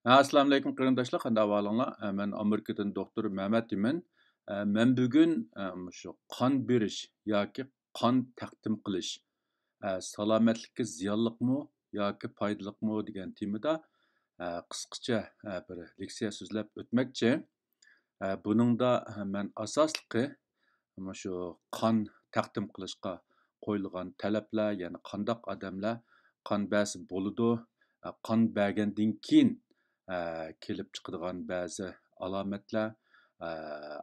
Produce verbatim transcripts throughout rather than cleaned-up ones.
ھە، ئەسسالامۇئەلەيكۇم قېرىنداشلار، قانداق ئەھۋالىڭلار؟ ھە، مەن ئامېرىكىدىن دوختۇر مەمەت ئىمىن. ھە، مەن بۈگۈن، ھە، مۇشۇ قان بېرىش ياكى قان تەقدىم قىلىش، ھە، سالامەتلىككە زىيانلىقمۇ ياكى پايدىلىقمۇ دېگەن تېمىدا، ھە، قىسقىچە، ھە، بىر لېكسىيە سۆزلەپ ئۆتمەكچى. ھە، بۇنىڭدا، ھە، مەن ئاساسلىقى مۇشۇ قان تەقدىم قىلىشقا قويۇلغان تەلەپلەر، يەنى قانداق ئادەملەر قان بەرسە بولىدۇ، ھە، قان بەرگەندىن كېيىن، ھە، كېلىپ چىقىدىغان بەزى ئالامەتلەر، ھە،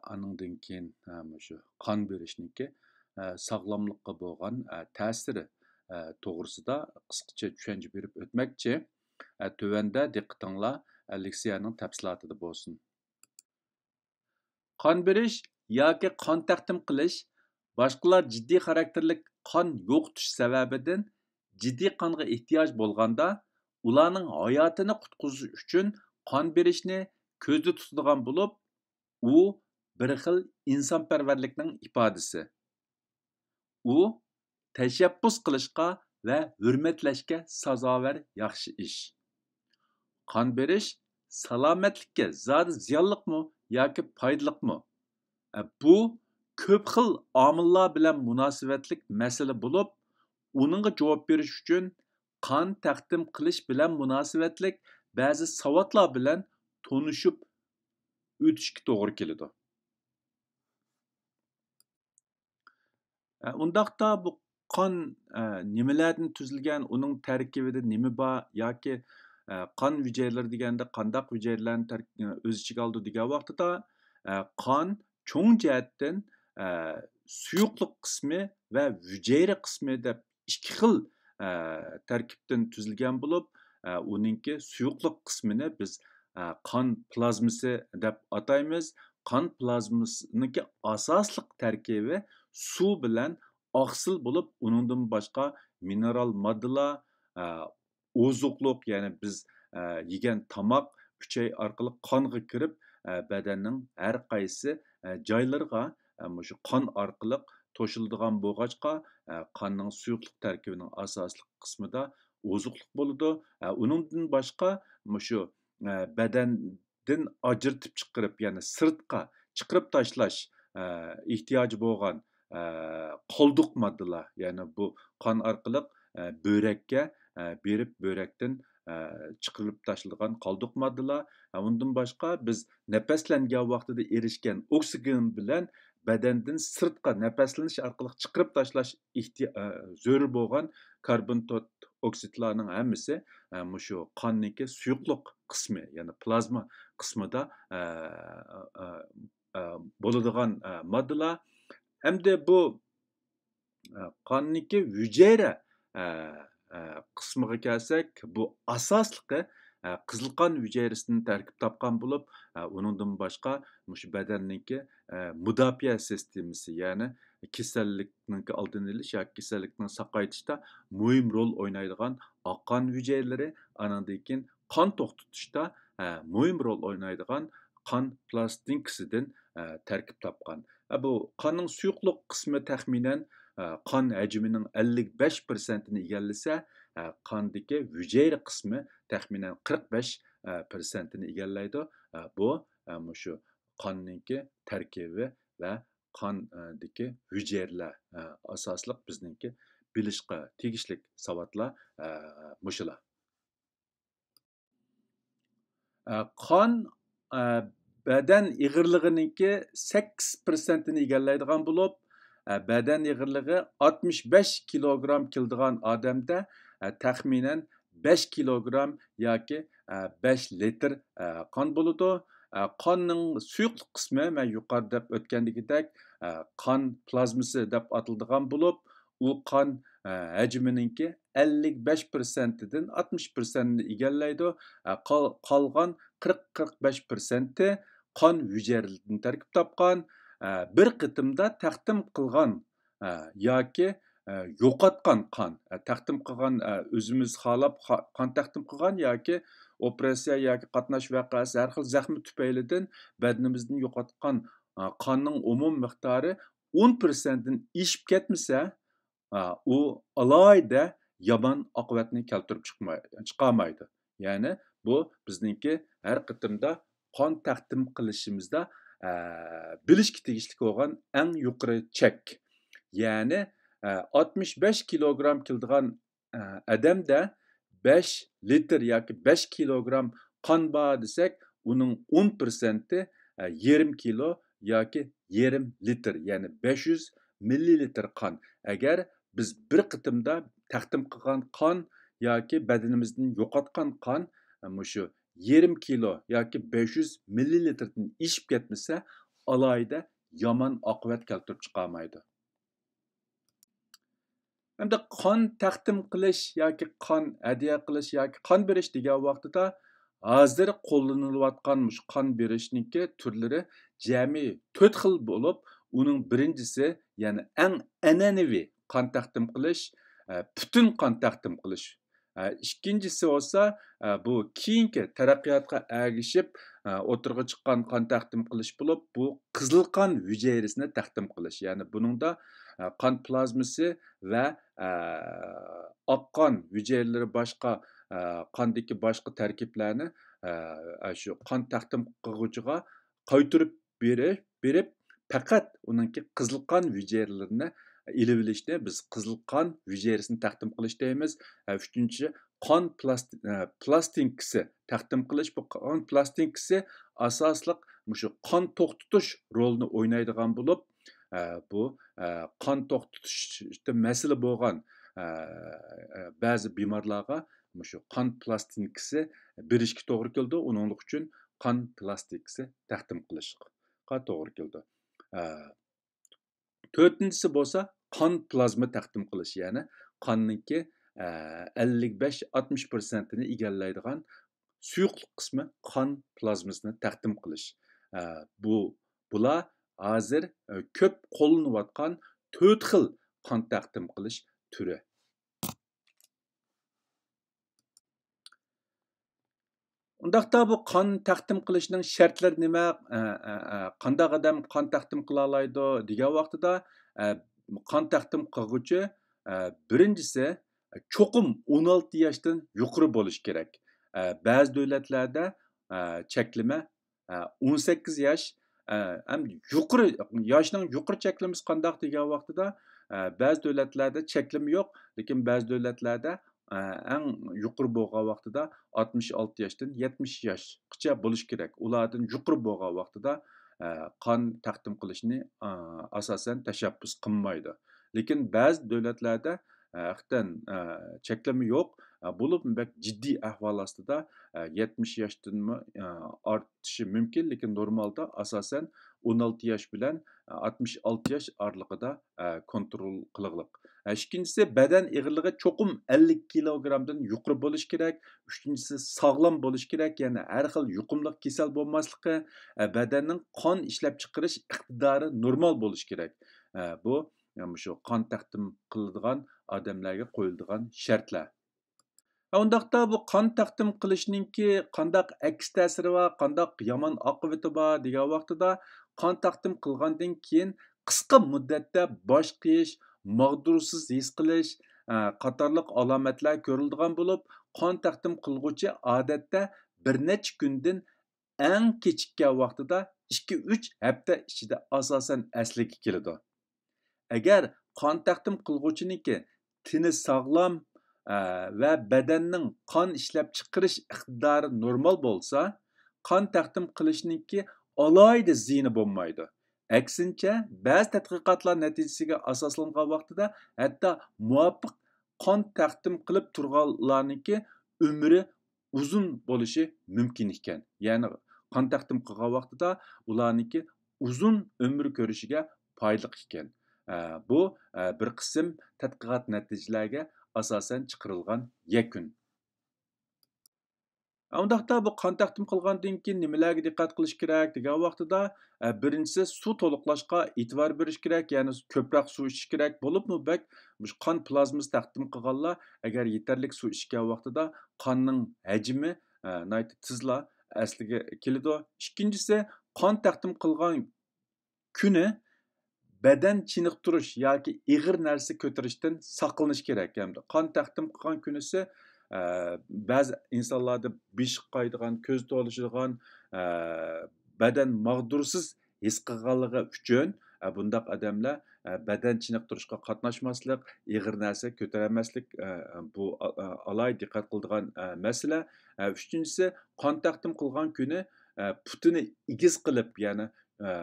ئانىڭدىن كېيىن، ھە، مۇشۇ قان بېرىشنىڭكى، ھە، ساغلاملىققا بولغان، ھە، تەسىرى، ھە، توغرىسىدا قىسقىچە چۈشەنچە بېرىپ ئۆتمەكچى. ھە، تۆۋەندە دىققىتىڭلار، ھە، لېكسىيەنىڭ تەپسىلاتىدا بولسۇن. قان بېرىش ياكى قان تەقدىم قىلىش باشقىلار جىددىي خاراكتېرلىك قان يوقىتىش سەۋەبىدىن جىددىي قانغا ئېھتىياج بولغاندا، ئۇلارنىڭ ھاياتىنى قۇتقۇزۇش ئۈچۈن قان بېرىشنى كۆزدە تۇتىدىغان بولۇپ، ئۇ بىر خىل ئىنسانپەرۋەرلىكنىڭ ئىپادىسى. ئۇ تەشەببۇس قىلىشقا ۋە ھۆرمەتلەشكە سازاۋەر ياخشى ئىش. قان بېرىش سالامەتلىككە زادى زىيانلىقمۇ ياكى پايدىلىقمۇ؟ ئە، بۇ كۆپ خىل ئامىللار بىلەن مۇناسىۋەتلىك مەسىلە بولۇپ، ئۇنىڭغا جاۋاب بېرىش ئۈچۈن قان تەقدىم قىلىش بىلەن مۇناسىۋەتلىك بەزى ساۋاتلار بىلەن تونۇشۇپ ئۆتۈشكە توغرا كېلىدۇ. ئە، ئۇنداقتا بۇ قان، ئە، نېمىلەردىن تۈزۈلگەن، ئۇنىڭ تەركىبىدە نېمە بار ياكى، ئە، قان ھۈجەيرىلىرى دېگەندە قانداق ھۈجەيرىلەرنى تەر-، ئۆز ئىچىگە ئالىدۇ دېگەن ۋاقتىدا، ئە، قان چوڭ جەھەتتىن، ئە، سۇيۇقلۇق قىسمى ۋە ھۈجەيرە قىسمى دەپ ئىككى خىل، ئە، تەركىبتىن تۈزۈلگەن بولۇپ، ئە، ئۇنىڭكى سۇيۇقلۇق قىسمىنى بىز، ئە، قان پلازمىسى دەپ ئاتايمىز. قان پلازمىسىنىڭكى ئاساسلىق تەركىبى سۇ بىلەن ئاقسىل بولۇپ، ئۇنىڭدىن باشقا مىنېرال ماددىلار، ئە، ئوزۇقلۇق، يەنى بىز، ئە، يېگەن تاماق ئۈچەي ئارقىلىق قانغا كىرىپ، ئە، بەدەننىڭ ھەر قايسى، ئە، جايلىرىغا، ئە، مۇشۇ قان ئارقىلىق توشۇلىدىغان بولغاچقا، ئە، قاننىڭ سۇيۇقلۇق تەركىبىنىڭ ئاساسلىق قىسمىدا ئوزۇقلۇق بولىدۇ. ئە، ئۇنىڭدىن باشقا مۇشۇ، ئە، بەدەندىن ئاجرىتىپ چىقىرىپ، يەنى سىرتقا چىقىرىپ تاشلاش، ئە، ئېھتىياجى بولغان، ئە، قالدۇق ماددىلار، يەنى بۇ قان ئارقىلىق، ئە، بۆرەككە، ئە، بېرىپ بۆرەكتىن، ئە، چىقىرىپ تاشلىغان قالدۇق ماددىلار. ئە، ئۇندىن باشقا بىز نەپەسلەنگەن ۋاقتىدا ئېرىشكەن ئوكسىگېن بىلەن بەدەندىن سىرتقا نەپەسلىنىش ئارقىلىق چىقىرىپ تاشلاش ئېھتىيا-، ئە، زۆرۈر بولغان كاربون تۆت ئوكسىدلارنىڭ ھەممىسى، ئە، مۇشۇ قاننىڭكى سۇيۇقلۇق قىسمى، يەنى پلازما قىسمىدا، ئە، ئە، ئە، بولىدىغان، ئە، ماددىلار. ئەمدى بۇ، ئە، قاننىڭكى ھۈجەيرە، ئە، ئە، قىسمىغا كەلسەك، بۇ ئاساسلىقى، ئە، قىزىل قان ھۈجەيرىسىدىن تەركىب تاپقان بولۇپ، ئە، ئۇنىڭدىن باشقا مۇشۇ بەدەننىڭكى، ئە، مۇداپىئە سىستېمىسى، يەنى كېسەللىكنىڭكى ئالدىنى ئېلىش ياكى كېسەللىكنى ساقايتىشتا مۇھىم رول ئوينايدىغان ئاق قان ھۈجەيرىلىرى، ئانىڭدىن كېيىن قان توختىتىشتا، ئە، مۇھىم رول ئوينايدىغان قان پلاستىنكىسىدىن، ئە، تەركىب تاپقان. ئە، بۇ قاننىڭ سۇيۇقلۇق قىسمى تەخمىنەن، ئە، قان ھەجمىنىڭ ئەللىك بەش پىرسەنتىنى ئىگىلىسە، ئە، قاندىكى ھۈجەيرە قىسمى تەخمىنەن قىرىق بەش، ئە، پىرسەنتىنى ئىگىلەيدۇ. ئە، بۇ، ئە، مۇشۇ قاننىڭكى تەركىبى ۋە قاندىكى ھۈجەيرىلەر، ئە، ئاساسلىق بىزنىڭكى بىلىشقا تېگىشلىك ساۋاتلار، ئە، مۇشۇلار. ئە، قان، ئە، بەدەن ئېغىرلىقىنىڭكى سەككىز پىرسەنتىنى ئىگىلەيدىغان بولۇپ، ئە، بەدەن ئېغىرلىقى ئاتمىش بەش كىلوگرام كېلىدىغان ئادەمدە، ئە، تەخمىنەن بەش كىلوگرام ياكى، ئە، بەش لىتىر، ئە، قان بولىدۇ. ئە، قاننىڭ سۇيۇقلۇق قىسمى، مەن يۇقىرىدا دەپ ئۆتكەندىكىدەك، ئە، قان پلازمىسى دەپ ئاتىلىدىغان بولۇپ، ئۇ قان، ئە، ھەجمىنىڭكى ئەللىك بەش پىرسەنتىدىن ئاتمىش پىرسەنتنى ئىگىلەيدۇ. ئە، قال-، قالغان قىرىق، قىرىق بەش پىرسەنتى قان ھۈجەيرىلىرىدىن تەركىب تاپقان. ئە، بىر قېتىمدا تەقدىم قىلغان، ئە، ياكى، ئە، يوقاتقان قان، ئە، تەقدىم قىلغان، ئە، ئۆزىمىز خالاپ قا-، قان تەقدىم قىلغان ياكى ئوپېراتسىيە ياكى قاتناش ۋەقەسى، ھەر خىل زەخمە تۈپەيلىدىن بەدىنىمىزدىن يوقاتقان، ئە، قاننىڭ ئومۇمىي مىقدارى ئون پىرسەنتتىن ئېشىپ كەتمىسە، ئا، ئۇ ئالاھىدە يامان ئاقىۋەتنى كەلتۈرۈپ چىقماي-، چىقارمايدۇ. يەنى بۇ بىزنىڭكى ھەر قېتىمدا قان تەقدىم قىلىشىمىزدا، ئە، بىلىشكە تېگىشلىك بولغان ئەڭ يۇقىرى چەك. يەنى، ئە، ئاتمىش بەش كىلوگرام كېلىدىغان، ئە، ئادەمدە بەش لىتىر ياكى بەش كىلوگرام قان بار دېسەك، ئۇنىڭ ئون پىرسەنتى، ئە، يېرىم كىلو ياكى يېرىم لىتىر، يەنى بەش يۈز مىللىلىتىر قان. ئەگەر بىز بىر قېتىمدا تەقدىم قىلغان قان ياكى بەدىنىمىزدىن يوقاتقان قان، ئە، مۇشۇ يېرىم كىلو ياكى بەش يۈز مىللىلىتىردىن ئېشىپ كەتمىسە، ئالاھىدە يامان ئاقىۋەت كەلتۈرۈپ چىقارمايدۇ. ئەمدى قان تەقدىم قىلىش ياكى قان ھەدىيە قىلىش ياكى قان بېرىش دېگەن ۋاقتىدا، ھازىر قوللىنىلىۋاتقان مۇشۇ قان بېرىشنىڭكى تۈرلىرى جەمئىي تۆت خىل بولۇپ، ئۇنىڭ بىرىنچىسى، يەنى ئەڭ ئەنئەنىۋى قان تەقدىم قىلىش، ئە، پۈتۈن قان تەقدىم قىلىش. ئە، ئىككىنچىسى بولسا، ئە، بۇ كېيىنكى تەرەققىياتقا ئەگىشىپ، ئە، ئوتتۇرىغا چىققان قان تەقدىم قىلىش بولۇپ، بۇ قىزىل قان ھۈجەيرىسىنى تەقدىم قىلىش. يەنى بۇنىڭدا، ئە، قان پلازمىسى ۋە، ئە، ئاق قان ھۈجەيرىلىرى باشقا، ئە، قاندىكى باشقا تەركىبلەرنى، ئە، ئە، شۇ قان تەقدىم قىلغۇچىغا قايتۇرۇپ بېرىپ، بېرىپ، پەقەت ئۇنىڭكى قىزىل قان ھۈجەيرىلىرىنى ئېلىۋېلىشنى بىز قىزىل قان ھۈجەيرىسىنى تەقدىم قىلىش دەيمىز. ئە، ئۈچىنچى، قان پىلاستى-، ئە، پىلاستىنكىسى تەقدىم قىلىش. بۇ قان پىلاستىنكىسى ئاساسلىق مۇشۇ قان توختىتىش رولىنى ئوينايدىغان بولۇپ، ئە، بۇ، ئە، قان توختىتىشتا مەسىلە بولغان، ئە، ئە، بەزى بىمارلارغا مۇشۇ قان پىلاستىنكىسى بېرىشكە توغرا كېلىدۇ. ئۇنىڭلىق ئۈچۈن قان پىلاستىنكىسى تەقدىم قىلىشقا توغرا كېلىدۇ. ئە، تۆتىنچىسى بولسا قان پلازما تەقدىم قىلىش، يەنى قاننىڭكى، ئە، ئەللىك بەش ئاتمىش پىرسەنتىنى ئىگىلەيدىغان سۇيۇقلۇق قىسمى قان پلازمىسىنى تەقدىم قىلىش. ئە، بۇ، بۇلار ھازىر، ئە، كۆپ قوللىنىۋاتقان تۆت خىل قان تەقدىم قىلىش تۈرى. ئۇنداقتا بۇ قان تەقدىم قىلىشنىڭ شەرتلىرى نېمە؟ ئە، ئە، ئە، قانداق ئادەم قان تەقدىم قىلالايدۇ دېگەن ۋاقتىدا، ئە، قان تەقدىم قىلغۇچى، ئە، بىرىنچىسى، چوقۇم ئون ئالتە ياشتىن يۇقىرى بولۇشى كېرەك. ئە، بەزى دۆلەتلەردە، ئە، چەكلىمە، ئە، ئون سەككىز ياش، ئە، ھەم يۇقىرى، ياشنىڭ يۇقىرى چەكلىمىسى قانداق دېگەن ۋاقتىدا، ئە، بەزى دۆلەتلەردە چەكلىمە يوق، لېكىن بەزى دۆلەتلەردە، ئە، ئەڭ يۇقىرى بولغان ۋاقتىدا ئاتمىش ئالتە ياشتىن يەتمىش ياشقىچە بولۇشى كېرەك. ئۇلاردىن يۇقىرى بولغان ۋاقتىدا، ئە، قان تەقدىم قىلىشنى، ئە، ئاساسەن تەشەببۇس قىلمايدۇ. لېكىن بەزى دۆلەتلەردە، ئە، ھەقىقەتەن، ئە، چەكلىمە يوق. ئە، بولۇپمۇ بەك جىددىي ئەھۋال ئاستىدا، ئە، يەتمىش ياشتىنمۇ، ئە، ئارتىشى مۇمكىن، لېكىن نورمالدا ئاساسەن ئون ئالتە ياش بىلەن، ئە، ئاتمىش ئالتە ياش ئارىلىقىدا، ئە، كونترول قىلغىلىق. ئە، ئىككىنچىسى، بەدەن ئېغىرلىقى چوقۇم ئەللىك كىلوگرامدىن يۇقىرى بولۇشى كېرەك. ئۈچىنچىسى، ساغلام بولۇشى كېرەك، يەنى ھەر خىل يۇقۇملۇق كېسەل بولماسلىقى، ئە، بەدەننىڭ قان ئىشلەپچىقىرىش ئىقتىدارى نورمال بولۇشى كېرەك. ئە، بۇ، ئە، مۇشۇ قان تەقدىم قىلىدىغان ئادەملەرگە قويۇلىدىغان شەرتلەر. ئە، ئۇنداقتا بۇ قان تەقدىم قىلىشنىڭكى قانداق ئەكس تەسىرى بار، قانداق يامان ئاقىۋىتى بار دېگەن ۋاقتىدا، قان تەقدىم قىلغاندىن كېيىن قىسقا مۇددەتتە باش قېيىش، ماغدۇرسىز ھېس قىلىش، ئە، قاتارلىق ئالامەتلەر كۆرۈلىدىغان بولۇپ، قان تەقدىم قىلغۇچى ئادەتتە بىر نەچچە كۈندىن ئەڭ كېچىككەن ۋاقتىدا ئىككى، ئۈچ ھەپتە ئىچىدە ئاساسەن ئەسلىگە كېلىدۇ. ئەگەر قان تەقدىم قىلغۇچىنىڭكى تېنى ساغلام، ئە، ۋە بەدەننىڭ قان ئىشلەپچىقىرىش ئىقتىدارى نورمال بولسا، قان تەقدىم قىلىشنىڭكى ئالاھىدە زىيىنى بولمايدۇ. ئەكسىنچە، بەزى تەتقىقاتلار نەتىجىسىگە ئاساسلانغان ۋاقتىدا ھەتتا مۇۋاپىق قان تەقدىم قىلىپ تۇرغانلارنىڭكى ئۆمرى ئۇزۇن بولۇشى مۇمكىن ئىكەن. يەنى قان تەقدىم قىلغان ۋاقتىدا ئۇلارنىڭكى ئۇزۇن ئۆمۈر كۆرۈشىگە پايدىلىق ئىكەن. ئە، بۇ، ئە، بىر قىسىم تەتقىقات نەتىجىلەرگە ئاساسەن چىقىرىلغان يەكۈن. ئۇنداقتا بۇ قان تەقدىم قىلغاندىن كېيىن نېمىلەرگە دىققەت قىلىش كېرەك دېگەن ۋاقتىدا، ئە، بىرىنچىسى سۇ تولۇقلاشقا ئېتىبار بېرىش كېرەك، يەنى كۆپرەك سۇ ئىچىش كېرەك. بولۇپمۇ بەك مۇشۇ قان پلازمىسى تەقدىم قىلغانلار ئەگەر يېتەرلىك سۇ ئىچكەن ۋاقتىدا قاننىڭ ھەجمى، ئە، ناھايىتى تېزلا ئەسلىگە كېلىدۇ. ئىككىنچىسى، قان تەقدىم قىلغان كۈنى بەدەن چېنىقتۇرۇش ياكى ئېغىر نەرسە كۆتۈرۈشتىن ساقلىنىش كېرەك. ھەمدە قان تەقدىم قىلغان كۈنىسى، ئە، بەزى ئىنسانلاردا بېشى قايىدىغان، كۆزى تولۇشىدىغان، ئە، بەدەن ماغدۇرسىز ھېس قىلغانلىقى ئۈچۈن، ئە، بۇنداق ئادەملەر، ئە، بەدەن چېنىقتۇرۇشقا قاتناشماسلىق، ئېغىر نەرسە كۆتۈرەلمەسلىك، ئە، بۇ، ئا-، ئا-، ئالاھىدە دىققەت قىلىدىغان، ئە، مەسىلە. ئە، ئۈچىنچىسى، قان تەقدىم قىلغان كۈنى، ئە، پۇتىنى ئېگىز قىلىپ، يەنى، ئە،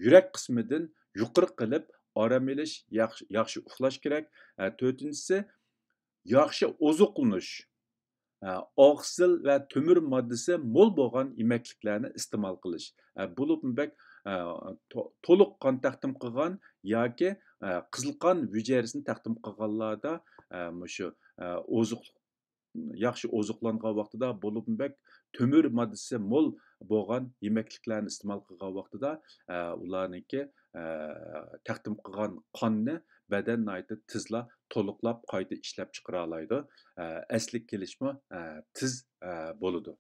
يۈرەك قىسمىدىن يۇقىرى قىلىپ ئارام ئېلىش، ياخشى، ياخشى ئۇخلاش كېرەك. ئە، تۆتىنچىسى، ياخشى ئوزۇقلىنىش، ئە، ئاقسىل ۋە تۆمۈر ماددىسى مول بولغان يېمەكلىكلەرنى ئىستېمال قىلىش. ئە، بولۇپمۇ بەك، ئە، تو-، تولۇق قان تەقدىم قىلغان ياكى، ئە، قىزىل قان ھۈجەيرىسىنى تەقدىم قىلغانلاردا، ئە، مۇشۇ، ئە، ئوزۇقلۇق، ياخشى ئوزۇقلانغان ۋاقتىدا، بولۇپمۇ بەك تۆمۈر ماددىسى مول بولغان يېمەكلىكلەرنى ئىستېمال قىلغان ۋاقتىدا، ئە، ئۇلارنىڭكى، ئە، تەقدىم قىلغان قاننى بەدەن ناھايىتى تېزلا تولۇقلاپ قايتا ئىشلەپ چىقىرالايدۇ. ئە، ئەسلىگە كېلىشمۇ، ئە، تېز، ئە، بولىدۇ.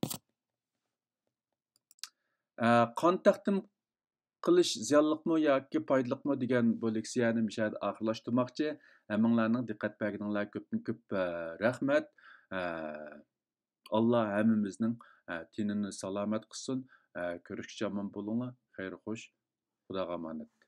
ئە، قان تەقدىم قىلىش زىيانلىقمۇ ياكى پايدىلىقمۇ دېگەن بۇ لېكسىيەنى مۇشۇ يەردە ئاخىرلاشتۇرماقچى. ھەممىڭلارنىڭ دىققەت بەرگىنىڭلارغا كۆپتىن كۆپ، ئە، رەھمەت. ئە، ئاللا ھەممىمىزنىڭ، ئە، تېنىنى سالامەت قىلسۇن. ئە، كۆرۈشكىچە ئامان بولۇڭلار. خەير خوش. خۇداغا ئامانەت.